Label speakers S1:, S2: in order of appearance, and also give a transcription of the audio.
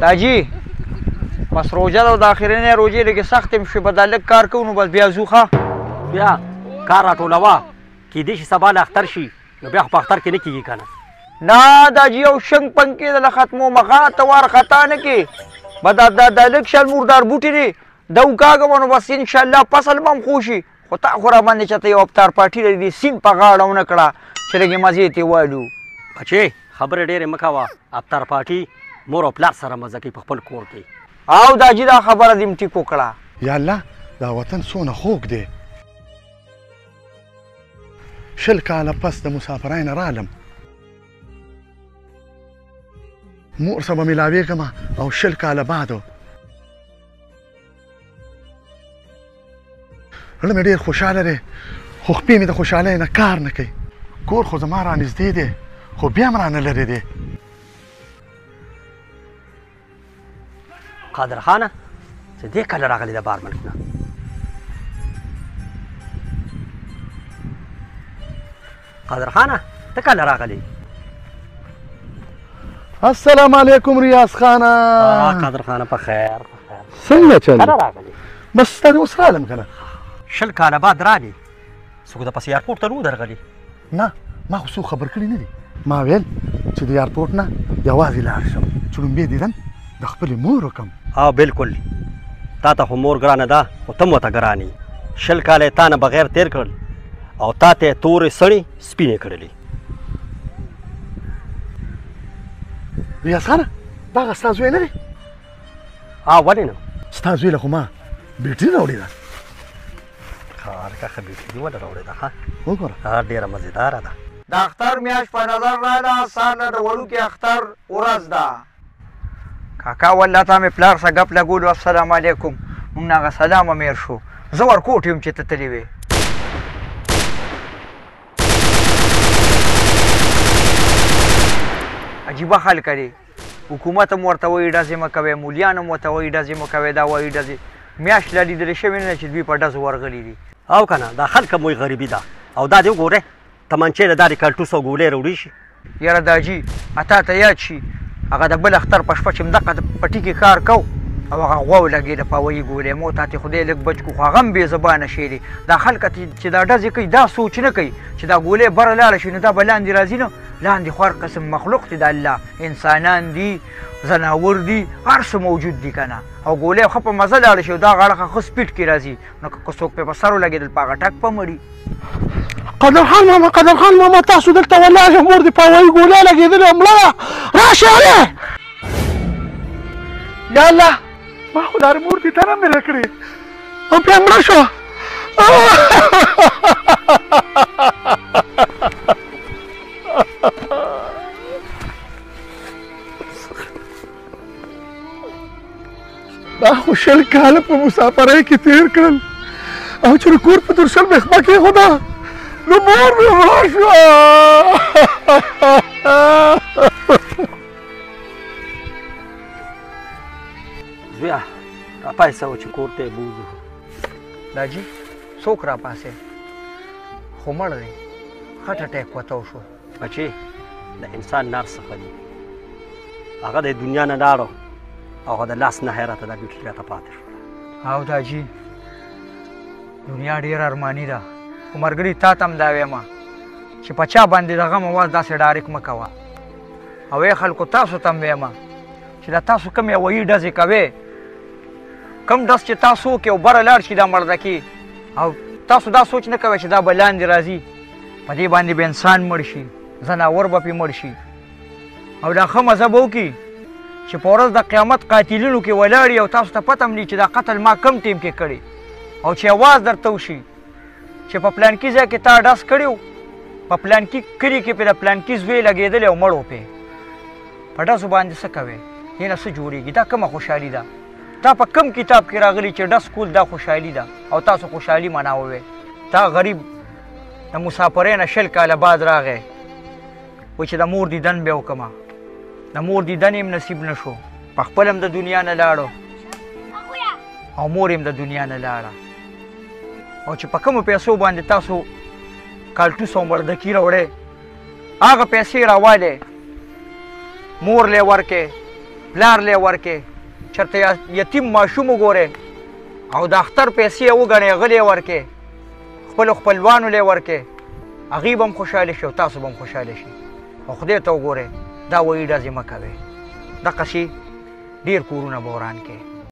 S1: داجي بس روژه ده او د اخرنۍ روژې لږې سختې هم شوې، به دا لږ کار کوو نو بس بیا ځو. ښه
S2: بیا کار راټولوه، کېدای شي سبا له اختر شي، نو بیا خو په اختر کې نه کېږي که نه.
S1: نه دا جي یو شنګ پنکې د له ختمو مخه ته وارخطا نه کې، به دا دا دا لږ شان مردار بوټي دی دا وکاږم نو بس انشاءالله فصل به هم ښو شي. خو تا خو را باندې چاته یو افطار پارټي د دې سیند په غاړه ونه کړه چې لږې مزې ترې والو.
S2: بچې خبرې ډېرې مه کوه، افطار پارټي مور او پلار سره مزه کوي په خپل کور کې.
S1: او دا جي دا خبره دې هم ټیک وکړه.
S3: یا الله دا وطن څونه خوږ دی. 20 کاله پس د مسافرۍ نه رالم، مور سره به ملاوېږم او 20 کاله بعد زړه مې ډېر خوشحاله دی، خو خپې مې د خوشحالۍ نه کار نه کوي. کور خو زما رانږدې دی، خو بیا هم رانه لرې دی.
S2: قادر خانه چې دې کله راغلی د بار ملک نه؟ قادر خانه ته کله راغلی؟
S3: السلام علیکم ریاض خانه.
S2: قادر خانه په خیر په خیر.
S3: څنګه چل؟
S2: کله راغلی؟
S3: بس ستا دې اوس رالم که نه.
S2: 20 کاله بعد راغلی، څوک د پسې ایرپورټ ته نه و درغلي؟
S3: نه، ما خو څوک خبر کړي نه دي. ما ویل چې د ایرپورټ نه یوازې لاړ شم چې لومبی دیدن د خپلې مور وکړم.
S2: او بالکل، تا ته خو مور ګرانه ده، خو ته هم ورته ګران یې. 20 کاله یې تا نه بغیر تېر کړل او تا ته یې تورې سړې سپینې کړلې.
S3: ریاض خانه دا هغه ستا زوی نه دی؟
S2: ولې نه؟
S3: ستا زوی له خو ما بیټري راوړې ده.
S2: ښه هلکه، ښه بیټري دې ولې راوړې ده؟ ښه
S3: وګوره
S2: ډېره مزېداره ده.
S1: د اختر میاشت په نظر راله، سهار له د وړوکي اختر ورځ ده. کاکا والله تا مې پلار سره ګپ لګولو. السلام علیکم. مونږ نه هغه سلام هم هېر شو. زه ورکوټ یم چې ته تللی وې. عجیبه خلک دي، حکومت هم ورته وایي ډزې مه کوئ، مولیان هم ورته وایي ډزې مه کوئ، دا وایي ډزې. میاشت لا لیدلې شوې نه ده چې دوی په ډزو ورغلي دي.
S2: او که نه دا خلک هم وایي غریبي ده، او دا دې وګورې تمانچې له دارې کلټوس او ګولۍ راوړی شي.
S1: یاره داجي اتا ته یاد شي هغه د بل اختر په شپه چې همدغه د پټي کې کار کو او هغه غوا ولګېده په هوایي ګولۍ، مو ته ترې خدای لږ بچ کړو، خو هغه هم بې زبانه شی دی. دا خلک چې دا ډزې کوي دا سوچ نه کوي چې دا ګولۍ بره لاړه شي نو دا به لاندې راځي، نه لاندې خو هر قسم مخلوق دی د الله، انسانان دي، ځناور دي، هر څه موجود دي که نه. او ګولۍ ښه په مزه لاړه شي او دا غاړه ښه سپیډ کې راځي، نو که څوک پرې په سر ولګېدل په هغه ټک په مړي.
S3: قدر خان ماما، قدر خان ماما، تاسو دلته ولاړ یئ، مور دې په هوایي ګولۍ لګېدلې او مړه ده، راشئ هلئ. یا الله، ما خو لارې مور دې ته نه مې کړې او بیا مړه شوه. دا خو 20 کاله په مسافرۍ کې تېر کړل او چې د کور په درشل مې خپه کېښوده نو مور مې مړه شوه.
S2: زویه راپاڅه چې کور ته یې بوځو.
S1: داجي څوک راپاڅې؟ خو مړ دی، خټه ټیک وتو شو.
S2: بچې د انسان نار څخه دي، هغه د دنیا نه لاړو او هغه د لاس نه راته دا بیټري راته پاتې شوه.
S1: او داجي دنیا ډېره ارماني ده، خو ملګري تا ته هم دا وایم چې په چا باندې د غم اواز داسې ډایرک مه کوه. او ای خلکو تاسو ته هم وایم چې دا تاسو کومې هوایي ډزې کوئ، کوم ډز چې تاسو وکړئ او بره لاړ شي دا مردکې، او تاسو دا سوچ نه کوئ چې دا به لاندې راځي، په دې باندې به انسان مړ شي، ځناور به پرې مړ شي. او دا ښه مزه به وکړي چې په ورځ د قیامت قاتلینو کې ولاړ او تاسو ته پته هم نه چې دا قتل ما کوم ټیم کې کړی، او چې اواز درته وشي چې په پلانکي ځای کې تا ډز کړی و، په پلانکي کلي کې پرې د پلانکي زوی لګېدلی او مړ و پرې، په ډزو باندې څه کوې؟ دې نه څه جوړېږي؟ دا کومه خوشحالي ده؟ دا په کوم کتاب کې راغلي چې ډز کول دا خوشحالي ده او تاسو خوشحالي مناوئ؟ تا غریب د مسافرۍ نه 20 کاله بعد راغی و چې د مور دیدن به وکړم، د مور دیدن یې هم نصیب نه شو، په خپل هم د دنیا نه لاړو او مور یې هم د دنیا نه لاړه. او چې په کومو پیسو باندې تاسو کالټوس او مردکي راوړی، هغه پیسې راوالی، مور له ورکې، پلار له ورکې، چېرته یتیم ماشوم وګورې او د اختر پیسې یې وګڼې، هغه له ورکې، خپلو خپلوانو له ورکې، هغوی به هم خوشحاله شي او تاسو به هم خوشحاله شي. او خدای ته وګورئ، دا وایي ډزې مه کوئ، دقسې ډېر کورونه به وران کړئ.